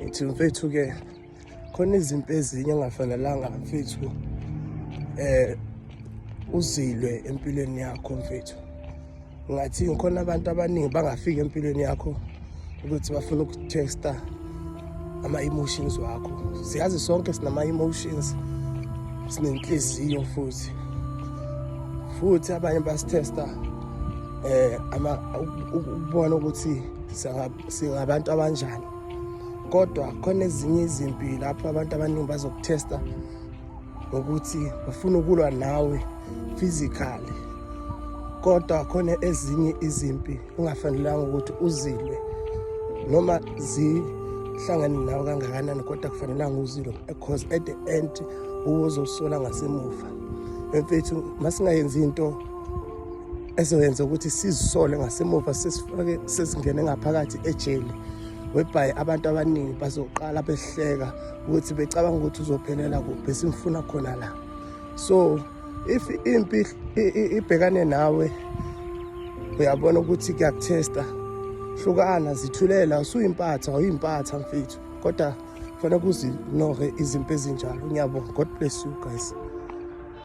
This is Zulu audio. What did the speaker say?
Ngithi mfethu-ke khona izimpi ezinye engafanelanga mfethu uzilwe empilweni yakho mfethu. Ngathi ngikhona abantu abaningi bangafika empilweni yakho ukuthi bafuna ukutesta ama-emotions wakho. Siyazi sonke sinama-emotions, sinenhliziyo futhi. Futhi abanye basitesta ama ukubona ukuthi singabantu abanjani. Kodwa khona ezinye izimpi lapho abantu abaningi bazokuthesta ngokuthi bafuna ukulwa nawe physically, kodwa khona ezinye izimpi ungafanelanga ukuthi uzilwe noma zihlangane nawe kangakanani, kodwa kufanelanga uzilwe because at the end uzosola ngasemuva. Mfethu, masingayenzi into ezoyenza ukuthi sizisole ngasemuva, sesifake sesingene ngaphakathi ejele, whereby abantu abaningi bazoqala behleka ukuthi becabanga ukuthi uzophelela kuphi, simfuna khona la. So if impi ibhekane nawe, uyabona ukuthi kuyakuthesta, hlukana, zithulela, usuyimpatha, awuyimpatha mfethu, kodwa kufanele kuzinore izimpi ezinjalo. Ngiyabonga, God bless you guys.